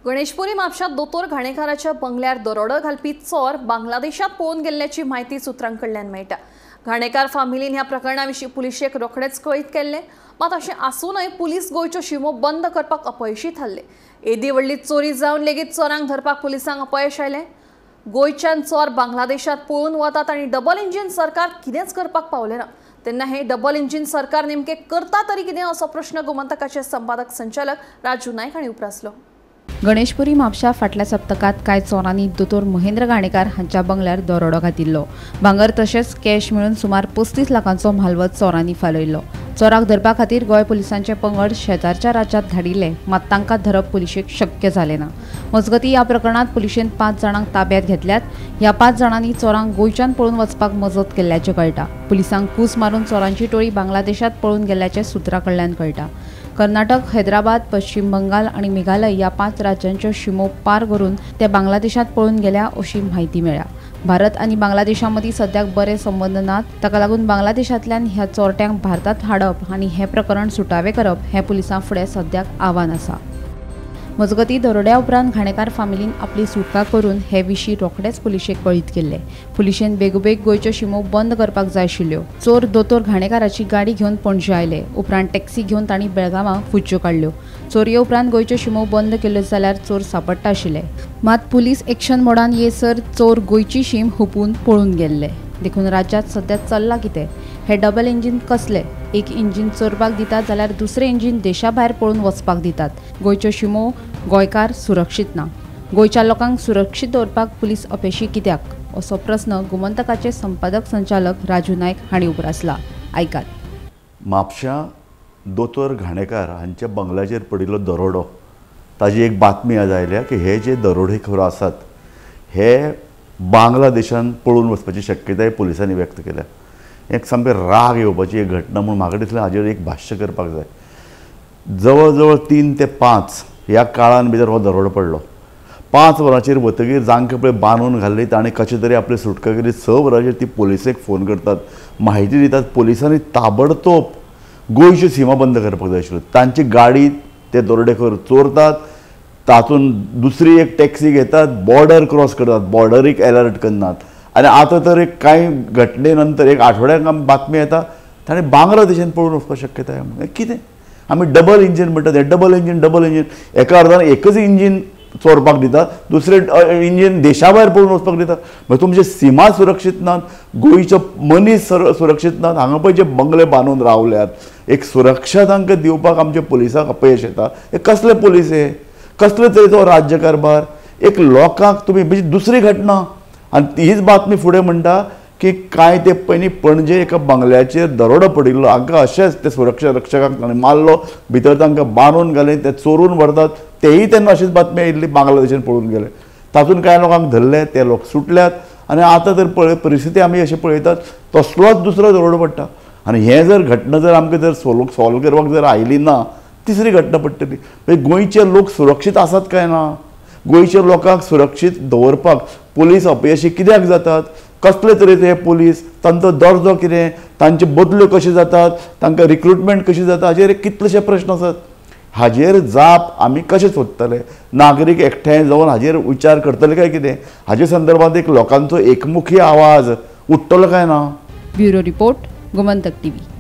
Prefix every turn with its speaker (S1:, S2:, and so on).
S1: गणेशपुरी म्हापशांत दोतोर घाणेकाराच्या बंगल्यार दरोडो घालपी चोर बांगलादेशात पळून गेल्ल्याची म्हायती सुत्रांकडल्यान मेळटा। घाणेकार फामिलीन ह्या प्रकरणा विशीं पुलिशेक रोखडेच कळीत केल्ले, मात अशें आसूनय पुलीस गोंयच्यो शिमो बंद करपाक अपयशी थारले। येदी व्हडली चोरी जावन लेगीत चोरांक धरपाक पुलिसांक अपयश आयलें। गोंयच्यान चोर बांगलादेशात पळून वतात आनी डबल इंजीन सरकार कितेंच करपाक पावलें ना। तेन्ना हे डबल इंजीन सरकार नेमके करता तरी कितें असो प्रश्न गोमंतकाचे संपादक संचालक राजू नायक हांणी उप्रासलो।
S2: गणेशपुरी म्हापशा फाटल्या सप्तकांत कांय चोरांनी दोतोर महेंद्र घाणेकार हांच्या बंगल्यार दरोडो घातिल्लो। भांगर तशेंच कॅश मेळून सुमार 35 लाखांचो म्हालवज चोरांनी फालयल्लो। चोराक धरपा खातीर गोंय पुलिसांचे पंगड शेजारच्या राज्यांत धाडिल्ले, मात तांकां धरप पुलिशेक शक्य जालें ना। मजगतीं ह्या प्रकरणांत पुलिशेन 5 जाणांक ताब्यांत घेतल्यात। ह्या 5 जाणांनी चोरांक गोंयच्यान पळून वचपाक मजत केल्ल्याचें कळटा। पुलिसांक कूस मारून चोरांची टोळी बांगलादेशांत पळून गेल्ल्याचें सुत्रां कडल्यान कळटा। कर्नाटक, हैदराबाद, पश्चिम बंगाल आनी मेघालय ह्या 5 राज्यांच्यो शिमो पार करून ते बांगलादेशांत पळून गेल्या अशी म्हायती मेळ्ळ्या। भारत आनी बांगलादेशा मदीं सद्याक बरे संबंद नात, ताका लागून बांगलादेशांतल्यान ह्या चोरट्यांक भारतांत हाडप आनी हें प्रकरण सुटावें करप हें पुलिसां फुडें सद्याक आव्हान आसा। मजगतीं दरोड्या उपरांत घाणेकार फामिलीन आपली सुटका करून हे विशीं रोखडेच पुलिशेक कळीत केल्लें। पुलिशेन बेगोबेग गोंयच्यो शिमो बंद करपाक जाय आशिल्ल्यो। चोर दोतोर घाणेकाराची गाडी घेवन पणजे आयले, उपरांत टॅक्सी घेवन तांणी बेळगांवां फुज्ज्यो काडल्यो। चोरये उपरांत गोंयच्यो शिमो बंद केल्यो जाल्यार चोर सापडटा आशिल्ले, मात पुलीस एक्शन मोडान येसर चोर गोंयची शीम हुपून पळून गेल्ले। देखून राज्यांत सद्या चल्लां कितें? हे डबल इंजीन कसले? एक इंजीन चोरपाक दितात जाल्यार दुसरें इंजीन देशा भायर पळून वचपाक दितात। गोंयच्यो शिमो गोंयकार सुरक्षीत ना। गोंयच्या लोकांक सुरक्षीत दवरपाक पुलीस अपेशी कित्याक असो प्रस्न गोमंतकाचे संपादक संचालक राजू नायक हांणी उप्रासला। आयकात।
S3: म्हापशां दोतोर घाणेकार हांच्या बंगल्याचेर पडिल्लो दरोडो, ताजी एक बातमी आज आयल्या की हे जे दरोडेखोर आसात हे बांगलादेशान पळून वचपाची शक्यताय पुलिसांनी व्यक्त केल्या। एक सामकें राग येवपाची एक घटना म्हूण म्हाका दिसलें हाजेर एक भाश्य करपाक जाय। जवळ जवळ 3 ते 5 ह्या काळान भितर हो दरोडो पडलो। 5 वरांचेर वतगीर जांकां पळय बांदून घाल्ली ताणें कशें तरी आपली सुटका केली। 6 वरांचेर ती पुलिसेक फोन करतात, म्हायती दितात। पुलिसांनी ताबडतोब गोंयच्यो सीमा बंद करपाक जाय आशिल्ल्यो। तांची गाडी ते दरोडेखोर चोरतात, तातूंत दुसरी एक टॅक्सी घेतात, बॉर्डर क्रॉस करतात, बॉर्डरीक एलर्ट करनात। आनी आतां तर एक कांय घटने नंतर एक आठवड्याक आमी बातमी येता ताणें बांगलादेशान पळून वचपाक शक्यताय। कितें आमी डबल इंजीन म्हणटात, हें डबल इंजीन डबल इंजीन एका अर्दान एकच इंजीन चोरपाक दितात, दुसरें इंजीन देशा भायर पळून वचपाक दितात। मागीर तुमचे सीमा सुरक्षीत नात, गोंयचो मनीस सुरक्षीत नात। हांगा पळय जे बंगले बांदून रावल्यात, एक सुरक्षा तांकां दिवपाक आमच्या पुलिसांक अपयश येता। हे कसले पुलीस, हे कसले तरेचो राज्य कारभार? एक लोकांक तुमी म्हणजे दुसरी घटना। आनी हीच बातमी फुडें म्हणटा की कांय ते पयलीं पणजे एका बंगल्याचेर दरोडो पडिल्लो, हांकां अशेंच ते सुरक्षा रक्षकांक ताणें मारलो, भितर तांकां बांदून घालें, ते चोरून व्हरतात। तेय तेन्ना अशीच बातमी आयिल्ली, बांगलादेशान पळून गेले। तातूंत कांय लोकांक धरले, ते लोक सुटल्यात। आनी आतां तर पळय परिस्थिती आमी अशें पळयतात, तसलोच दुसरो दरोडो पडटा। आनी हें जर घटना जर आमकां जर सॉल्व करपाक जर आयली ना, तिसरी घटना पडटली। मागीर गोंयचे लोक सुरक्षीत आसात काय ना? गोंयच्या लोकांक सुरक्षीत दवरपाक पुलीस अपयशी कित्याक जातात? कसले तरेचे हे पुलीस, तांचो दर्जो कितें, तांचे बदल्यो कश्यो जातात, तांकां रिक्रुटमेंट कशी जाता, हाजेर कितलेशे प्रश्न आसात। हाजेर जाप आमी कशें सोदतले? नागरीक एकठांय जावन हाजेर विचार करतले काय कितें? हाजे संदर्भात एक लोकांचो एकमुखी आवाज उठ्ठलो काय ना?
S2: Bureau report, Gomantak TV.